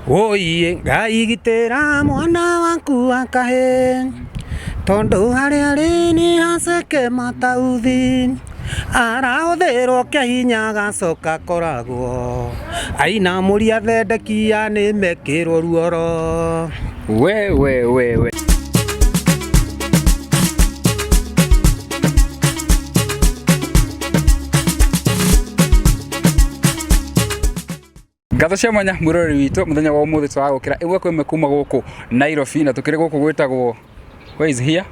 Wũiĩ Ngai gitĩra mwana waku wa kahĩĩ, tondũ harĩa arĩ nĩ haceke matauthi, arahũthĩrwo kĩa hinya agacoka akoragwo, ainamũria athendekia nĩ mekĩrwo ruoro. We we we we. Ngatho cia mwanya mwĩroreri witũ mũthenya wa ũmũthĩ tũragũkĩra ĩmwe kwa ĩmwe kuma gũkũ Nairobi na tũkĩrĩ gũkũ gwĩtagwo, where is here?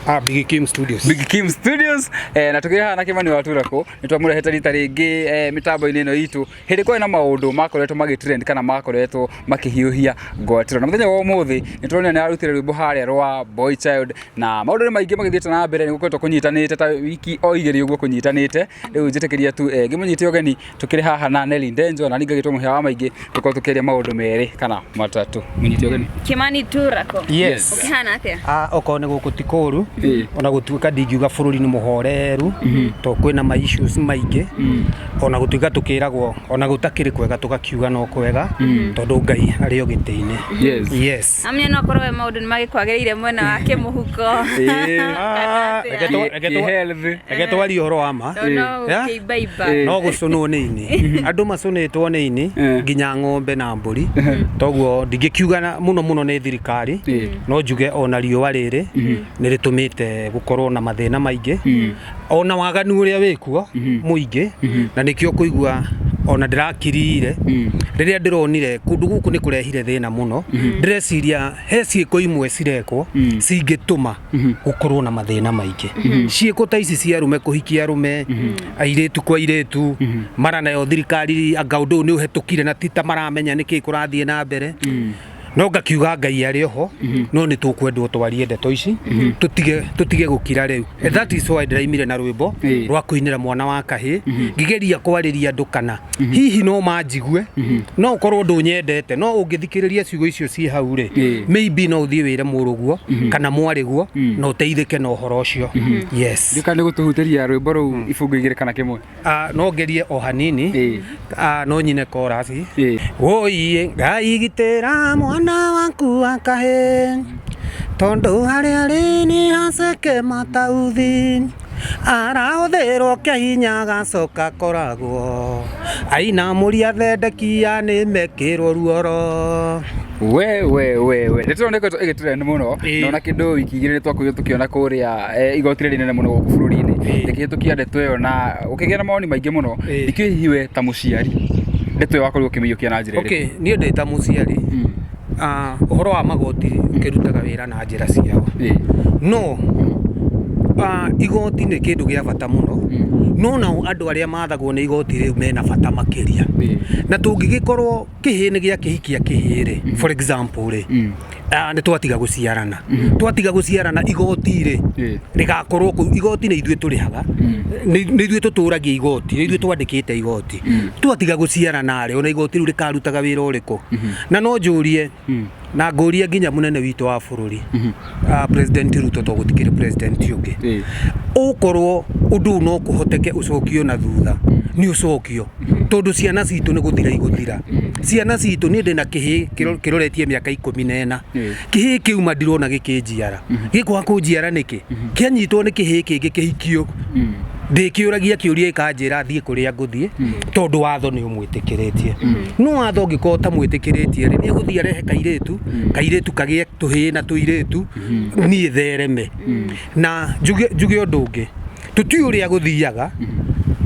Ah, Big Kim Studios. Big Kim Studios, na tũkĩrĩ haha na Kĩmani wa Turakũ nĩ twamũrehete rita rĩngĩ mĩtambo-inĩ ĩno itũ hĩndĩ kwarĩ na maũndũ makoretwo magĩtrend kana makoretwo makĩhiũhia ngwatĩro, na mũthenya wa ũmũthĩ nĩ tũronire nĩ ararutire rwĩmbo harĩa rwa Boy Child na maũndũ nĩ maingĩ magĩthiĩte na mbere, nĩ gũkoretwo kũnyitanĩte ta wiki o igĩrĩ ũguo kũnyitanĩte. Rĩu njĩtĩkĩria tu ngĩmũnyite ũgeni tukiri haha na Nelly Ndenjo na ningagitwo mũhĩa wa maingĩ tukorwo tukiaria maũndũ merĩ kana matatũ. Mũnyite ũgeni. Kimani Turako. Yes. Ũkĩhana atĩa? Ah, okorwo nĩ gũkũ ti kũru ona gũtuĩka ndingiuga bũrũri nĩ mũhoreru to kwĩna ma issues maingĩ, ona gũtuĩka tũkĩragwo ona gũtakĩrĩ kwega tũgakiuga no kwega tondũ Ngai arĩ o gĩtĩ-inĩ. Yes. Yes. Amenya no korwo we maũndũ nĩ magĩkwagĩrĩire mwena wa kĩmũhuko. Ĩĩ. Kana Reke atĩa? Kĩ-health. Reke twarie ũhoro wa ma. Tondũ no Yeah. ũkĩimbaimba. No gũcũnwo nĩ ini, andũ macũnĩtwo nĩ ini nginya ng'ombe na mbũri, toguo ndingĩkiuga mũno mũno nĩ thirikari, no njuge ona riũa rĩrĩ nĩ rĩtũmĩte gũkorwo na mathĩna maingĩ, ona waganu ũrĩa wĩkuo mũingĩ, na nĩkĩo kũigua ona ndĩrakirire rĩrĩa ndĩronire kũndũ gũkũ nĩ kũrehire thĩna mũno. Ndĩreciria he ciĩko imwe cirekwo cingĩtũma gũkorwo na mathĩna maingĩ, ciĩko ta ici cia arũme kũhikia arũme, airĩtu kwa airĩtu, mara nayo thirikari anga ũndũ ũyũ nĩ ũhetũkire na ti ta maramenya nĩkĩ kũrathiĩ na mbere. No ngakiuga Ngai arĩ oho, no nĩ tũkwendwo twarie ndeto ici, tũtige gũkira rĩu. And that is why ndĩraimire na rwĩmbo rwa kũinĩra mwana wa kahĩĩ, ngĩgeria kwarĩria andũ kana hihi no manjigue, no ũkorwo ndũnyendete, no ũngĩthikĩrĩria ciugo icio ciĩ hau rĩ, maybe no ũthiĩ wĩre mũrũguo kana mwarĩguo na ũteithĩke na ũhoro ũcio. Yes. Ndika nĩ gũtũhutĩria rwĩmbo rũu ibungo igĩrĩ kana kĩmwe. Ah, no ngerie o hanini. Ah, no nyine chorus. Wũiĩ Ngai gitĩra mwana waku wa kahĩĩ, tondũ harĩa arĩ nĩ haceke matauthi, arahũthĩrwo kĩa hinya agacoka akoragwo, ainamũria athendekia nĩ mekĩrwo ruoro. We we we we, nĩ tũrona ĩkoretwo ĩgĩtrend mũno na ona kĩndũ wiki igĩrĩ nĩ twakorirwo tũkĩona kũrĩa igoti rĩrĩ inene mũno gũkũ bũrũri-inĩ rĩkĩhĩtũkia ndeto ĩyo na ũkĩgĩa na mawoni maingĩ mũno. Ndikĩũĩ hihi we ta mũciari ndeto ĩyo wakorirwo ũkĩmĩiyũkia na njĩra ĩrĩkũ? Okay, niĩ ndĩ ta mũciari, ũhoro wa magoti ũkĩrutaga wĩra na njĩra ciao, no igoti nĩ kĩndũ gĩa bata mũno, no nao andũ arĩa mathagwo nĩ igoti rĩu mena bata makĩria. Na tũngĩgĩkorwo kĩhĩĩ nĩ gĩakĩhikia kĩhĩĩ rĩ, for example rĩ, nĩ twatiga gũciarana, twatiga gũciarana igoti rĩ rĩgakorwo kũu. Igoti nĩ ithuĩ tũrĩhaga, nĩ ithuĩ tũtũragia igoti, nĩ ithuĩ twandĩkĩte igoti. Twatiga gũciarana rĩ, ona igoti rĩu rĩkarutaga wĩra ũrĩkũ? Na no njũrie na ngũrie nginya mũnene witũ wa bũrũri, President Ruto, to gũtikĩrĩ president ũngĩ, ũkorwo ũndũ ũyũ no kũhoteke ũcokio na thutha, nĩ ũcokio, tondũ ciana citũ nĩ gũthira igũthira. Ciana citũ, niĩ ndĩna kĩhĩĩ kĩroretie mĩaka 14, kĩhĩĩ kĩu ma ndirona gĩkĩnjiara, gĩkwaga kũnjiara nĩkĩ? Kĩanyitwo nĩ kĩhĩĩ kĩngĩ kĩhikio, ndĩkĩũragia kĩũria gĩkanjĩra thiĩ kũrĩa ngũthiĩ, tondũ watho nĩ ũmwĩtĩkĩrĩtie. No watho ũngĩkorwo ũtamwĩtĩkĩrĩtie rĩ, nĩ egũthiĩ arehe kairĩtu, kairĩtu kagĩe tũhĩĩ na tũirĩtu, niĩ thereme. Na njuge ũndũ ũngĩ, tũtiũĩ ũrĩa gũthiaga,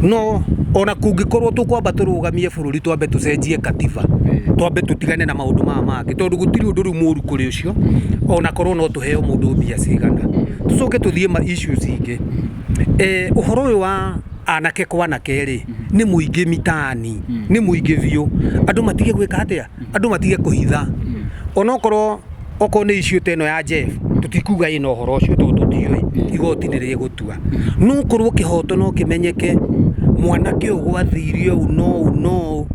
no ona kũngĩkorwo tũkwamba tũrũgamie bũrũri, twambe tũcenjie katiba, twambe tũtigane na maũndũ maya mangĩ, tondũ gũtirĩ ũndũ rĩu mũru kũrĩ ũcio, ona korwo no tũheo mũndũ mbia cigana. Tũcoke tũthiĩ ma issues ingĩ. Ũhoro ũyũ wa anake kwa anake rĩ, nĩ mũingĩ mitaani, nĩ mũingĩ biũ. Andũ matige gwĩka atĩa? Andũ matige kũhitha. Onokorwo okorwo nĩ issue ta ĩno ya Jeff, tũtikuga ĩna ũhoro ũcio tondũ tũtiũĩ, igoti nĩ rĩgũtua. No korwo kĩhoto no kĩmenyeke, mwanake ũyũ gwathire ũũ na ũũ na ũũ,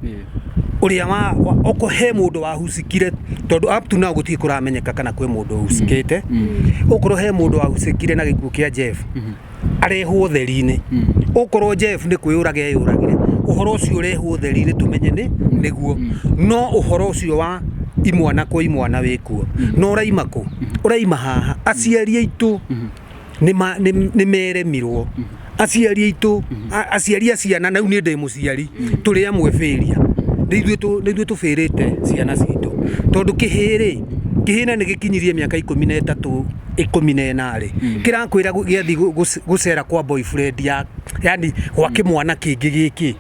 ũrĩa wa okorwo he mũndũ wahucikire, tondũ up to now gũtirĩ kũramenyeka kana kwĩ mũndũ ũhucikĩte, okorwo he mũndũ wahucikire na gĩkuũ kĩa Jeff, arehwo ũtheri-inĩ. Okorwo Jeff nĩ kwĩyũraga eyũragire, ũhoro ũcio ũrehwo ũtheri-inĩ tũmenye nĩ nĩguo. No ũhoro ũcio wa Imwana kwa imwana wĩkuo, na ũraima kũ? Ũraima haha. Aciari aitũ nĩ meremirwo, aciari aitũ, aciari a ciana, na rĩu niĩ ndĩ mũciari, tũrĩ amwe failure, nĩ ithuĩ tũbĩrĩte ciana citũ, tondũ kĩhĩĩ rĩ, kĩhĩĩ na nĩ gĩkinyirie mĩaka 13, 14 rĩ, kĩrakwĩra gĩathiĩ gũcera kwa boyfriend ya, yani gwa kĩmwana kĩngĩ gĩkĩ,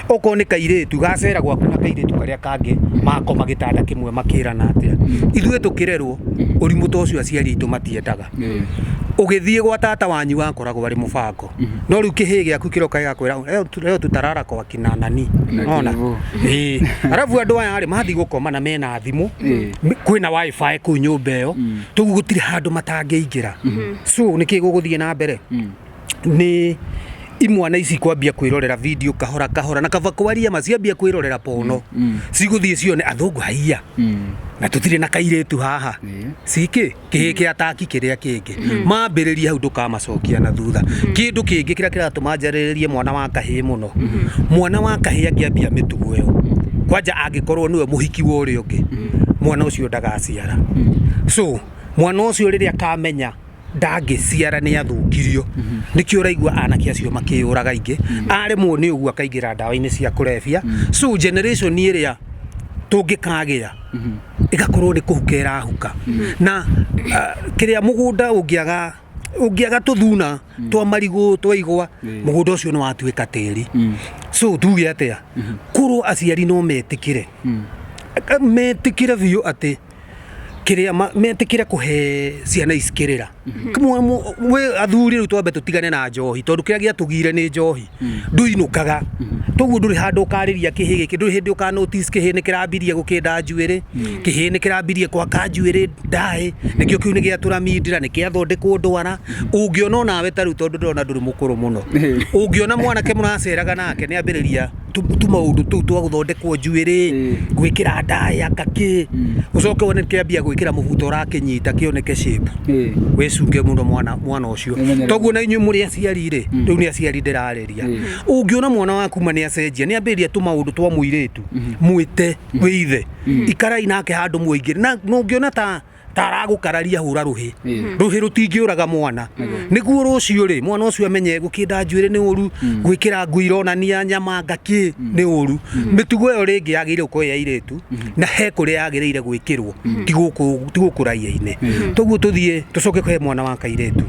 okorwo nĩ kairĩtu gacera gwaku na kairĩtu karĩa kangĩ, makoma gĩtanda kĩmwe makĩrana atĩa. Ithuĩ tũkĩrerwo ũrimũ ta ũcio aciari aitũ matiendaga. Ũgĩthiĩ gwa tata wanyu wakoragwo arĩ mũbango, no rĩu kĩhĩĩ gĩaku kĩroka gĩgakwĩra, "Leo tutarara kwa kina nani." Na Ona. kĩrĩbũ. Ĩĩ, arabu andũ aya rĩ, mathiĩ gũkoma na mena thimũ, kwĩna WiFi kũu nyũmba ĩyo, toguo gũtirĩ handũ matangĩingĩra. So nĩkĩ gũgũthiĩ na mbere nĩ imwana ici kwambia kwĩrorera video kahora kahora, na kaba kwaria ma, ciambia kwĩrorera porno, cigũthiĩ cione athũngũ haiya, na tũtirĩ na kairĩtu haha, cikĩ kĩhĩ kĩa taki kĩrĩa kĩngĩ mambĩrĩria hau, ndũkamacokia na thutha. Kĩndũ kĩngĩ kĩrĩa kĩratũma njarĩrĩrie mwana wa kahĩĩ mũno, mwana wa kahĩĩ angĩambia mĩtugo ĩyo kwanja, angĩkorwo nĩwe mũhiki wa ũrĩa ũngĩ, mwana ũcio ndagaciara. So mwana ũcio rĩrĩa akamenya ndangĩciara, nĩ athũkirio. Nĩkĩo ũraigua anake acio makĩyũraga aingĩ, aremwo nĩ ũguo akaingĩra ndawa-inĩ cia kũrebia. So generation ĩrĩa tũngĩkagĩa ĩgakorwo nĩ kũhuka ĩrahuka na kĩrĩa mũgũnda ũngĩaga tũthuna twa marigũ, twa igwa, mũgũnda ũcio nĩ watuĩka tĩri. So tuge atĩa? Korwo aciari no metĩkĩre biũ atĩ kĩrĩa metĩkĩre kũhe ciana ici kĩrĩra. Wĩ athuri, rĩu twambe tũtigane na njohi, tondũ kĩrĩa gĩatũgire nĩ njohi. Ndũinũkaga, toguo ndũrĩ handũ ũkarĩria kĩhĩ gĩkĩ, ndũrĩ hĩndĩ ũka notice kĩhĩ nĩ kĩrambirie gũkĩnda njuĩrĩ, kĩhĩ nĩ kĩrambirie gwaka njuĩrĩ ndaĩ, nĩkĩo kĩu nĩ gĩatũra mindira, nĩ kĩathondekwo ndwara. Ũngĩona onawe ta rĩu, tondũ ndĩrona ndũrĩ mũkũrũ mũno, ũngĩona mwanake mũraceraga nake nĩ ambĩrĩria tũmaũndũ tũu twa gũthondekwo njuĩrĩ, gwĩkĩra ndaĩ, anga kĩ, ũcoke wone kĩambia gwĩkĩra mũbuto ũrakĩnyita kĩoneke shape, wĩcunge mũno mwana ũcio. Wĩmenyerere. Toguo na inyuĩ mũrĩ aciari rĩ, rĩu nĩ aciari ndĩrarĩria, ũngĩona mwana waku ma nĩ acenjia, nĩ ambĩrĩria tũmaũndũ twa mũirĩtu, mwĩte wĩ ithe, ikarai nake handũ mũingĩ, na ũngĩona ta aragũkararia, hũra rũhĩ. Rũhĩ rũtingĩũraga mwana, nĩguo rũciũ rĩ, mwana ũcio amenye gũkĩnda njuĩrĩ nĩ ũru, gwĩkĩra nguo ironania nyama ngakĩ nĩ ũru. Mĩtugo ĩyo rĩngĩ yagĩrĩire gũkorwo ĩ ya airĩtu, na he kũrĩa yagĩrĩire gwĩkĩrwo, ti gũkũ raia-inĩ. Toguo tũthiĩ tũcoke kũhe mwana wa kairĩtu.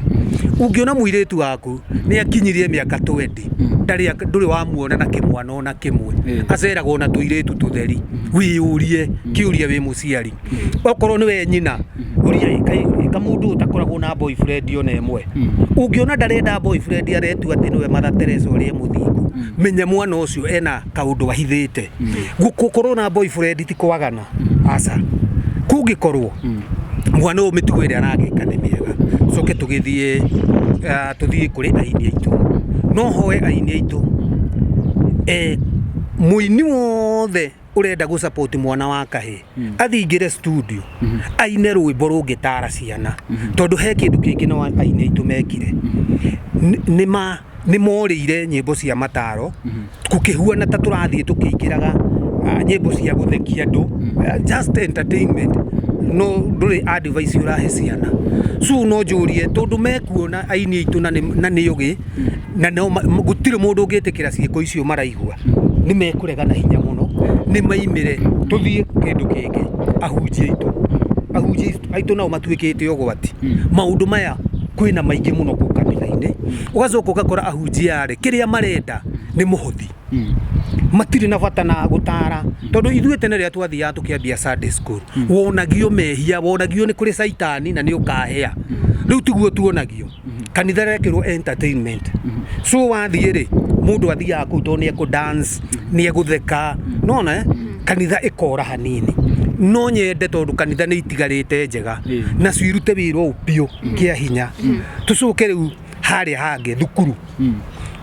Ũngĩona mũirĩtu waku nĩ akinyirie mĩaka 20, ndarĩ ndũrĩ wamuona na kĩmwana ona kĩmwe, aceragwo na tũirĩtu tũtheri, wĩyũrie kĩũria wĩ mũciari, okorwo nĩwe nyina, ũria, "Ĩ, kamũndũ ũyũ ũtakoragwo na boyfriend ona ĩmwe?" Ũngĩona ndarenda boyfriend, aretua atĩ nĩwe Mother Teresa ũrĩa mũthingu, menya mwana ũcio ena kaũndũ ahithĩte. Gũkorwo na boyfriend ti kwagana, aca. Kũngĩkorwo mwana ũyũ mĩtugo ĩrĩa aragĩka nĩ mĩega, coke tũgĩthiĩ, tũthiĩ kũrĩ aini aitũ. No hoe aini aitũ, mũini wothe ũrenda gũ support mwana wa kahĩĩ, athingĩre studio aine rwĩmbo rũngĩtara ciana, tondũ he kĩndũ kĩngĩ no aini aitũ mekire. Nĩ ma nĩ morĩire nyĩmbo cia mataro, gũkĩhuana ta tũrathiĩ tũkĩingĩraga nyĩmbo cia gũthekia andũ, just entertainment, no ndũrĩ advice ũrahe ciana. So no njũrie, tondũ mekuona aini aitũ na nĩ ũgĩ na no gũtirĩ mũndũ ũngĩtĩkĩra ciĩko icio maraigua, nĩ mekũrega na hinya mũno, nĩ maimĩre. Tũthiĩ kĩndũ kĩngĩ, ahunjia aitũ. Ahunjia aitũ nao matuĩkĩte ũgwati. Maũndũ maya kwĩna maingĩ mũno kũu kanitha-inĩ, ũgacoka ũgakora ahunjia rĩ, kĩrĩa marenda nĩ mũhothi, matirĩ na bata na gũtara, tondũ ithuĩ tene rĩrĩa twathiaga tũkĩambia Sunday school, wonagio mehia, wonagio nĩ kũrĩ caitani na nĩ ũkahĩa. Rĩu tiguo tuonagio. Kanitha rekĩrwo entertainment. So wathiĩ rĩ, mũndũ athiaga kũu tondũ nĩ ekũ dance, nĩ egũtheka, nona kanitha ĩkora hanini. No nyende, tondũ kanitha nĩ itigarĩte njega, nacio irute wĩra ũyũ biũ kĩa hinya. Tũcoke rĩu harĩa hangĩ, thukuru.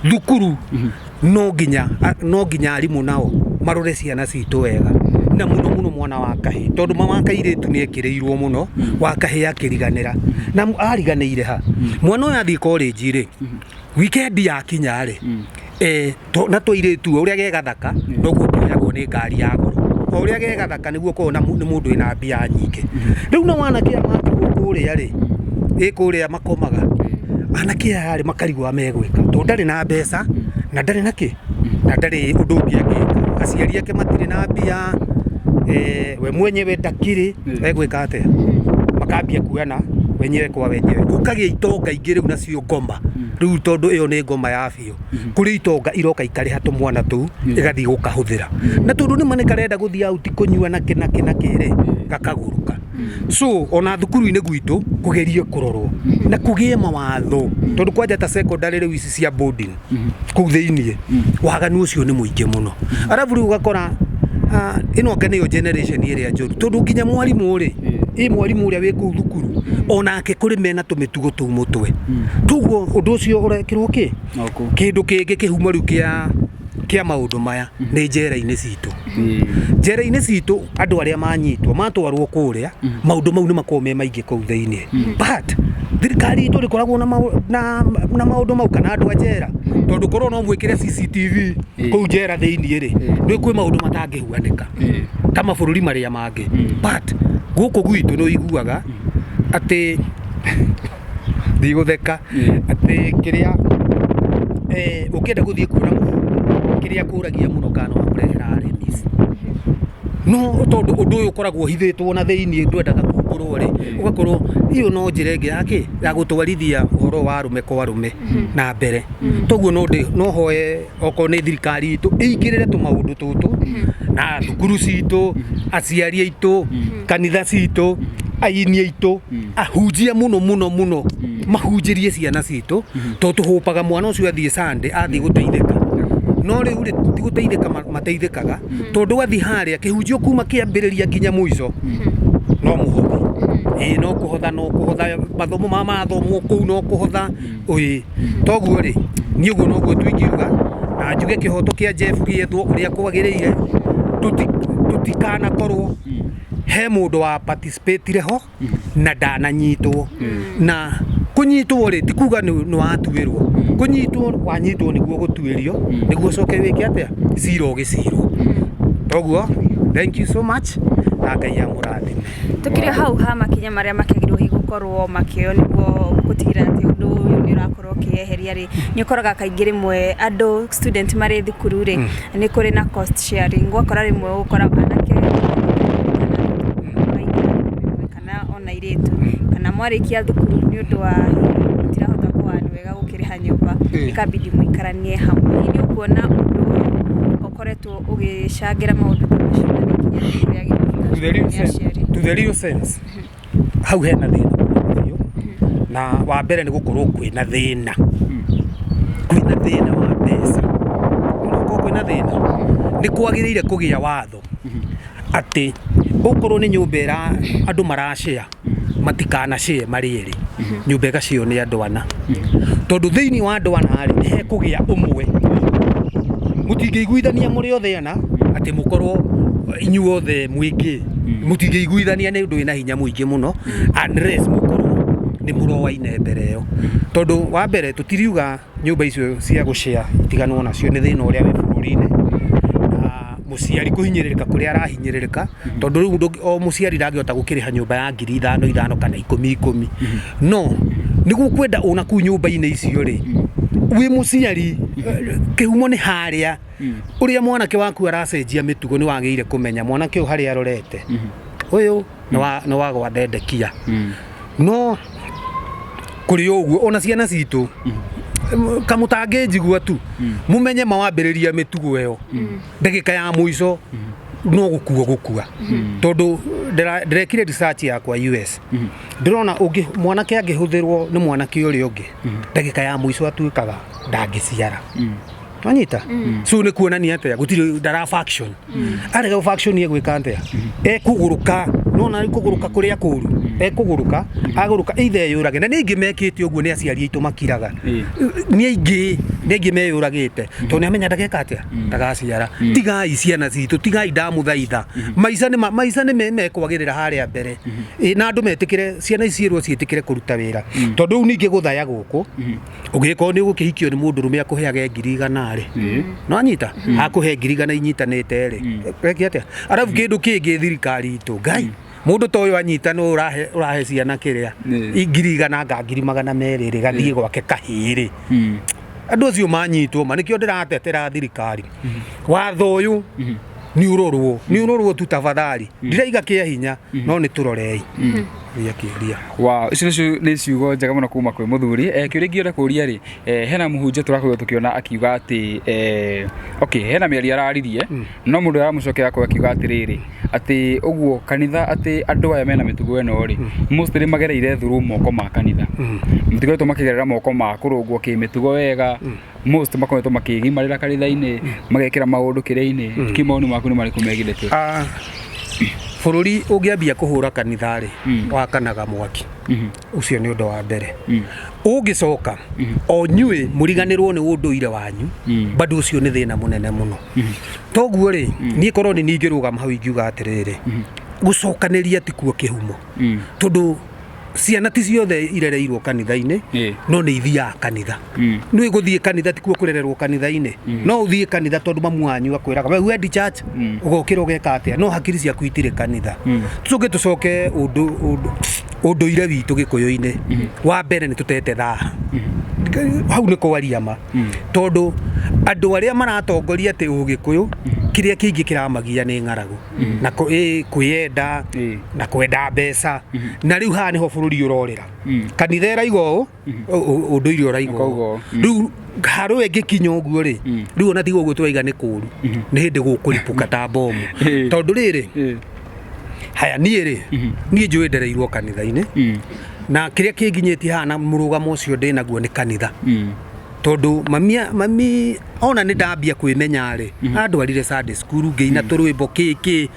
Thukuru no nginya arimũ nao marore ciana citũ wega, na mũno mũno mwana wa kahĩĩ, tondũ ma wa kairĩtu nĩ ekĩrĩirwo mũno, wa kahĩĩ akĩriganĩra. Na ariganĩire ha? Mwana ũyũ athiĩ college rĩ, weekend yakinya rĩ, na tũirĩtu ũrĩa ge gathaka noguo kuoyagwo nĩ ngari ya goro. O ũrĩa ge gathaka nĩguo ũkoragwo na nĩ mũndũ wĩna mbia nyingĩ. Rĩu nao anake aya matigwo kũrĩa rĩ, ĩ kũrĩa makomaga, anake aya rĩ makarigwo megwĩka tondũ ndarĩ na mbeca na ndarĩ na kĩ na ndarĩ ũndũ ũngĩ angĩka. Aciari ake matirĩ na mbia, we mwenyewe ndakĩrĩ, egwĩka atĩa? Makambia kuoyana wenyewe kwa wenyewe. Gũkagĩa itonga ingĩ rĩu nacio ngoma, rĩu tondũ ĩyo nĩ ngoma ya biũ. Kũrĩ itonga iroka ikarĩha tũmwana tũu igathiĩ gũkahũthĩra. Na tondũ nĩma nĩ karenda gũthiĩ out kũnyua na kĩ na kĩ na kĩ rĩ, gakagũrũka. So ona thukuru-inĩ gwitũ kũgerie kũrorwo na kũgĩe mawatho tondũ kwanja ta secondary rĩu ici cia boarding kũu thĩiniĩ waganu ũcio nĩ mũingĩ mũno. Arabu rĩu ũgakora ĩno anga nĩyo generation ĩrĩa njũru tondũ nginya mwarimũ rĩ, ĩ mwarimũ ũrĩa wĩ kũu thukuru onake kũrĩ mena tũmĩtugo tũu mũtwe. Toguo ũndũ ũcio ũrekĩrwo kĩ? Kĩndũ kĩngĩ kĩhumo rĩu kĩa kĩa maũndũ maya nĩ njera-inĩ citũ. Njera-inĩ citũ andũ arĩa manyitwo matwarwo kũrĩa maũndũ mau nĩ makoragwo me maingĩ kũu thĩiniĩ. But thirikari itũ ndĩkoragwo na na maũndũ mau kana andũ a njera tondũ korwo no mwĩkĩre CCTV kũu njera thĩiniĩ rĩ, nĩ kwĩ maũndũ matangĩhuanĩka ta mabũrũri marĩa mangĩ. But gũkũ gwitũ nĩ ũiguaga atĩ ndigũtheka atĩ kĩrĩa ũngĩenda gũthiĩ kuona mũhungu kĩrĩa akũragia mũno kana nĩ wamũrehera remisi. No tondũ ũndũ ũyũ ũkoragwo ũhithĩtwo na thĩiniĩ ndwendaga kumbũrwo rĩ, ũgakorwo ĩyo no njĩra ĩngĩ ya kĩ ya gũtwarithia ũhoro wa arũme kwa arũme na mbere. Toguo no hoe okorwo nĩ thirikari itũ ĩingĩrĩre tũmaũndũ tũtũ na thukuru citũ, aciari aitũ, kanitha citũ, aini aitũ, ahunjia mũno mũno mũno mahunjĩrie ciana citũ tondũ tũhũpaga mwana ũcio athiĩ Sunday athiĩ gũteithĩka. No rĩu rĩ ti gũteithĩka mateithĩkaga tondũ athiĩ harĩa kĩhunjio kuma kĩambĩrĩria nginya mũico no mũhothi. Ĩĩ no kũhotha no kũhotha mathomo ma mathomwo kũu no kũhotha ĩĩ. Toguo rĩ niĩ ũguo noguo tu ingiuga na njuge kĩhoto kĩa Jeff gĩethwo ũrĩa kwagĩrĩire tũtikanakorwo he mũndũ wa participate ho na ndananyitwo na kũnyitwo rĩ ti kuga nĩ watuĩrwo kũnyitwo wanyitwo nĩguo gũtuĩrio nĩguo ũcoke wĩke atĩa cira ũgĩcirwo toguo thank you so much na Ngai amũrathime. Tũkĩrĩ hau ha makinya marĩa makĩagĩrĩirwo hihi gũkorwo makĩoywo nĩguo gũtigĩrĩra atĩ ũndũ ũyũ nĩ ũrakorwo ũkĩyeheria rĩ, nĩ ũkoraga kaingĩ rĩmwe andũ student marĩ thukuru rĩ, nĩ kũrĩ na cost sharing, ũgakora rĩmwe ũgũkora anake kana ona airĩtu, kana mwarĩkia thukuru nĩ ũndũ wa mũtirahota kũ earn wega gũkĩrĩha nyũmba, ĩkabidi mũikaranie hamwe. Hihi nĩ ũkuona ũndũ ũyũ ũkoretwo ũgĩcangĩra maũndũ ta macio na nĩ ikinya rĩrĩkũ rĩagĩrĩirwo nĩ aciari? To the real sense, hau hena thĩna mũnene biũ, na wa mbere nĩ gũkorwo kwĩna thĩna, kwĩna thĩna wa mbeca. Nĩwona gũkorwo kwĩna thĩna, nĩ kwagĩrĩire kũgĩa watho atĩ okorwo nĩ nyũmba ĩra andũ mara share matikana share marĩ erĩ, nyũmba ĩgacĩo nĩ andũ ana, tondũ thĩinĩ wa andũ ana rĩ, nĩ hekũgĩa ũmwe mũtingĩiguithania mũrĩ othe ana atĩ mũkorwo inyuothe mwĩ mũtingĩiguithania nĩ ũndũ wĩna hinya mũingĩ mũno unless mũkorwo nĩ mũroaine mbere ĩyo, tondũ wa mbere tũtiriuga nyũmba icio cia gũ share itiganwo nacio nĩ thĩna ũrĩa wĩ bũrũri-inĩ na mũciari kũhinyĩrĩrĩka kũrĩa arahinyĩrĩrĩka tondũ rĩu o mũciari ndangĩhota gũkĩrĩha nyũmba ya 5000 5000 kana 10 10 no nĩguo kwenda ona kũu nyũmba-inĩ icio rĩ wĩ mũciari kĩhumo nĩ harĩa ũrĩa mwanake waku aracenjia mĩtugo nĩ wagĩrĩire kũmenya mwanake ũyũ harĩa arorete ũyũ nĩ wa gwathendekia no kũrĩ ũguo ona ciana citũ kamũtangĩnjigua tu mũmenye mawambĩrĩria mĩtugo ĩyo ndagĩka ya mũico no gũkua gũkua tondũ ndĩrekire research yakwa US ndĩrona ũngĩ mwanake angĩhũthĩrwo nĩ mwanake ũrĩa ũngĩ ndagĩka ya mũico atuĩkaga ndangĩciara wanyita so nĩ kuonania atĩa gũtirĩ ndara function arega function egwĩka atĩa ekũgũrũka. Nona kũgũrũka kũrĩa kũru ekũgũrũka, agũrũka either eyũrage, na nĩ aingĩ mekĩte ũguo, nĩ aciari aitũ makiraga. Nĩ aingĩ meyũragĩte tondũ nĩ amenya ndageka atĩa, ndagaciara. Tigai ciana citũ, tigai, ndamũthaitha. Maica nĩ mekwagĩrĩra harĩa mbere. Ĩ, na andũ metĩkĩre ciana ici ciĩrwo ciĩtĩkĩre kũruta wĩra, tondũ rĩu ningĩ gũthaya gũkũ ũngĩgĩkorwo nĩ ũgũkĩhikio nĩ mũndũ rũme akũheage 100,000 rĩ, no anyita akũhe 100,000 inyitanĩte rĩ, reke atĩa? Arabu kĩndũ kĩngĩ, thirikari itũ, ngai, mũndũ ta ũyũ anyita no ũrahe ciana kĩrĩa 100,000 nga 200,000 rĩ, gathiĩ gwake kahĩĩ rĩ. Andũ acio manyitwo ma nĩkĩo ndĩratetera thirikari, watho ũyũ nĩ ũrorwo tu tafadhali. Ndiraiga kĩa hinya, no nĩ tũrorei ria kĩũria. Wow, icio nĩcio nĩ ciugo njega mũno kuma kwĩ mũthuri. Kĩũria ingĩenda kũria rĩ, hena mũhunjia tũrakorirwo tũkĩona akiuga atĩ okay, hena mĩario araririe, no mũndũ aramũcokera kwa akiuga atĩrĩrĩ, atĩ ũguo kanitha, atĩ andũ aya mena mĩtugo ĩno rĩ, mostly magereire through moko ma kanitha, matikoretwo makĩgerera moko ma kũrũngwo kĩmĩtugo wega. Most makoretwo makĩgimarĩra kanitha-inĩ, magekĩra maũndũ kĩrĩa-inĩ. Kĩ maoni maku nĩ marĩkũ megiĩ ndeto ĩyo? Ah, bũrũri ũngĩambia kũhũra kanitha rĩ, wakanaga mwaki. Ũcio nĩ ũndũ wa mbere. Ũngĩcoka o nyuĩ mũriganĩrwo nĩ ũndũire wanyu, bado ũcio nĩ thĩna mũnene mũno. Toguo rĩ, niĩ korwo nĩ ningĩrũgama hau ingiuga atĩrĩrĩ, gũcokanĩria ti kuo kĩhumo, tondũ ciana ti ciothe irereirwo kanitha-inĩ, no nĩ ithiaga kanitha. Nĩ gũthiĩ kanitha ti kuo kũrererwo kanitha-inĩ. No ũthiĩ kanitha tondũ mamu wanyu akwĩraga we wendi church, ũgokĩra ũgeka atĩa, no hakiri ciaku itirĩ kanitha. Tũcoke tũcoke ũndũ ũndũire witũ gĩkũyũ-inĩ. Wa mbere nĩ tũtete thaha hau nĩ kwaria ma, tondũ andũ arĩa maratongoria atĩ ũgĩkũyũ kĩrĩa kĩingĩ kĩramagia nĩ ng'aragu na kwĩyenda na kwenda mbeca, na rĩu haha nĩho bũrũri ũrorĩra. Kanitha ĩraiga ũũ, ũndũire ũraiga Ũkauga ũũ. Ũũ. Rĩu harũ ĩngĩkinya ũguo rĩ, rĩu ona tiga ũguo twaiga nĩ kũũru, nĩ hĩndĩ gũkũripũka ta bomu. Tondũ rĩrĩ, haya, niĩ rĩ, niĩ njũĩ ndereirwo kanitha-inĩ, na kĩrĩa kĩnginyĩtie haha na mũrũgamo ũcio ndĩ naguo nĩ kanitha, tondũ mami ona nĩ ndambia kwĩmenya rĩ, andwarire Sunday school, ngĩina tũrwĩmbo kĩ kĩ.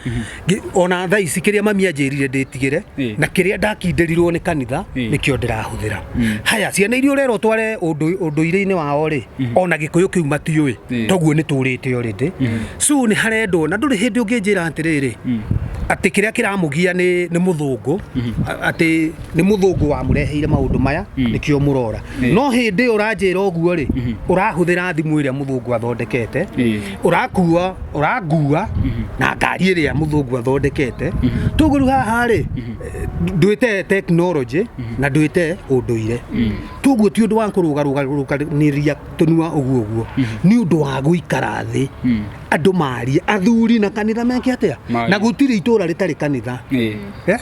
Ona thaa ici kĩrĩa mami anjĩrire ndĩtigĩre na kĩrĩa ndakindĩrirwo nĩ kanitha nĩkĩo ndĩrahũthĩra. Haya, ciana iria ũrerwo tware ũndũire-inĩ wao rĩ, ona gĩkũyũ kĩu matiũĩ. Toguo nĩ tũrĩte already. So nĩ harendwo na ndũrĩ hĩndĩ ũngĩnjĩra atĩrĩrĩ, atĩ kĩrĩa kĩramũgia nĩ mũthũngũ, atĩ nĩ mũthũngũ wamũreheire maũndũ maya, nĩkĩo mũrora. No hĩndĩ ĩyo ũranjĩra ũguo rĩ, ũrahũthĩra thimũ ĩrĩa mũthũngũ athondekete, ũrakua ũrangua na ngari ĩrĩa mũthũngũ athondekete. Toguo rĩu haha rĩ, ndwĩte technology na ndwĩte ũndũire. Toguo ti ũndũ wa kũrũgarũganĩria tũnua ũguo ũguo, nĩ ũndũ wa gũikara thĩ andũ marie, athuri na kanitha meke atĩa. Marie. Na gũtirĩ itũra rĩtarĩ kanitha. Eh?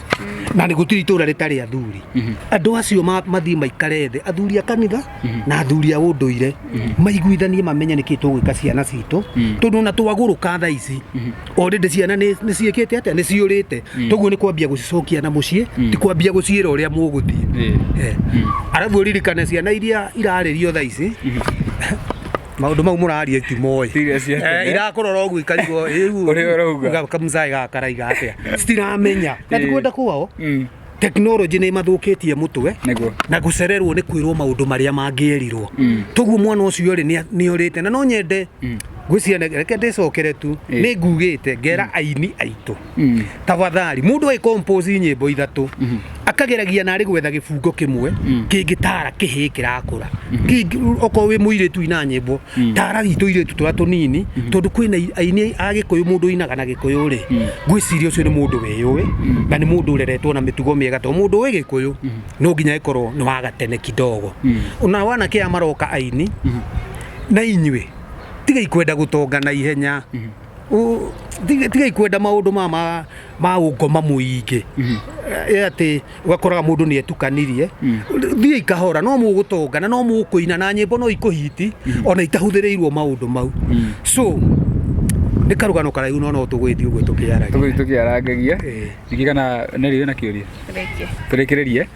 Na nĩ gũtirĩ itũra rĩtarĩ athuri. Andũ acio mathiĩ maikare thĩ, athuri a kanitha na athuri a ũndũire, maiguithanie, mamenye nĩkĩ tũgwĩka ciana citũ, tondũ ona twagũrũka thaa ici already ciana nĩ ciĩkĩte atĩa, nĩ ciũrĩte. Toguo nĩ kwambia gũcicokia na mũciĩ, ti kwambia gũciĩra ũrĩa mũgũthiĩ. Arabu ũririkane ciana iria irarĩrio thaa ici, maũndũ mau mũraria itimoĩ. Ti iria cia tene. Irakũrora ũguo ikarigwo ĩu Ũrĩa ũrauga. Kamzae gaka karaiga atĩa, citiramenya na ti kwenda kwao. Technology nĩ ĩmathũkĩtie mũtwe na gũcererwo nĩ kwĩrwo maũndũ marĩa mangĩerirwo. Toguo mwana ũcio rĩ, nĩ orĩte, na no nyende ngwĩciria reke ndĩcokere tu. Nĩ ngugĩte ngera aini aitũ, tafadhali, mũndũ agĩ compose nyĩmbo ithatũ akageragia narĩ gwetha gĩbungo kĩmwe kĩngĩtara kĩhĩĩ kĩrakũra. Okorwo wĩ mũirĩtu ina nyĩmbo, tara tũirĩtu tũrĩa tũnini, tondũ kwĩna aini a gĩkũyũ. Mũndũ ũinaga na gĩkũyũ rĩ, ngwĩciria ũcio nĩ mũndũ wĩyũĩ na nĩ mũndũ ũreretwo na mĩtugo mĩega, tondũ mũndũ ũĩ gĩkũyũ no nginya ĩkorwo nĩ wa gatene kidogo. Ona wanake aya maroka aini, na inyuĩ tigai kwenda gũtonga na ihenya. Tigai kwenda maũndũ ma ũngoma mũingĩ. Atĩ ũgakoraga mũndũ nĩ etukanirie. Thiĩi kahora, no mũgũtonga na no mũkũina na nyĩmbo no ikũhiti ona itahũthĩrĩirwo maũndũ mau. So nĩ Nĩ karũgano karaihu no no tũgwĩthiĩ ũguo tũkĩaragia. Tũgũthiĩ tũkĩarangagia. Ĩĩ. Ningĩ kana Nelly wĩna kĩũria? Thengiũ. Tũrĩkĩrĩrie.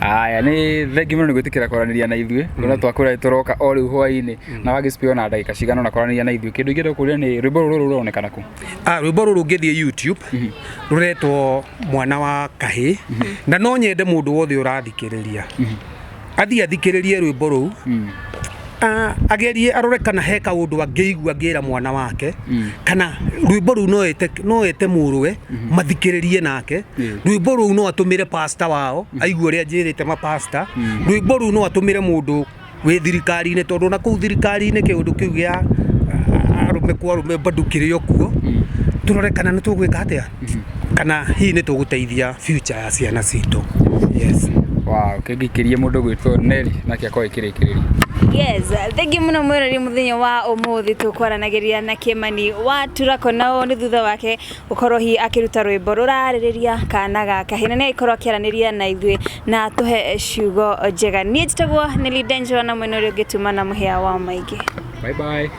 Aya, nĩ thengiũ mũno nĩ gwĩtĩkĩra kwaranĩria na ithuĩ. Kuona twakwĩra tũroka o rĩu hwaĩ-inĩ na wagĩspare ona ndagĩka cigana ũna kwaranĩria na ithuĩ. Kĩndũ ingĩenda gũkũria nĩ rwĩmbo rũrũ rũronekana kũ? Ah, rwĩmbo rũrũ ũngĩthiĩ YouTube rũretwo mwana wa kahĩĩ, na no nyende mũndũ wothe ũrathikĩrĩria athiĩ athikĩrĩrie rwĩmbo rũu, agerie arore kana he kaũndũ angĩigua angĩra mwana wake, kana rwĩmbo rũu no ete mũrũwe mathikĩrĩrie nake. Rwĩmbo rũu no atũmĩre pastor wao aigue ũrĩa njĩrĩte mapasta. Rwĩmbo rũu no atũmĩre mũndũ wĩ thirikari-inĩ, tondũ ona kũu thirikari-inĩ kĩũndũ kĩu gĩa arũme kwa arũme bado kĩrĩ o kuo. Tũrore kana nĩ tũgwĩka atĩa, kana hihi nĩ tũgũteithia future ya ciana citũ. Yes. Wow, kĩngĩkĩrie mũndũ gwĩtwo Nelly nake akorwo ĩkĩrĩkĩrĩria. Yes, thengiũ mũno mwĩrori. Mũthenya wa ũmũthĩ tũkwaranagĩria na Kĩmani wa Turako, nao nĩ thutha wake gũkorwo hihi akĩruta rwĩmbo rũrarĩrĩria kana gaka hĩna. Nĩ agĩkorwo akĩaranĩria na ithuĩ na tũhe ciugo njega. Niĩ njĩtagwo Nelly Denjo, na mwena ũrĩa ũngĩ tuma na mũhĩa wa maingĩ. Bye bye.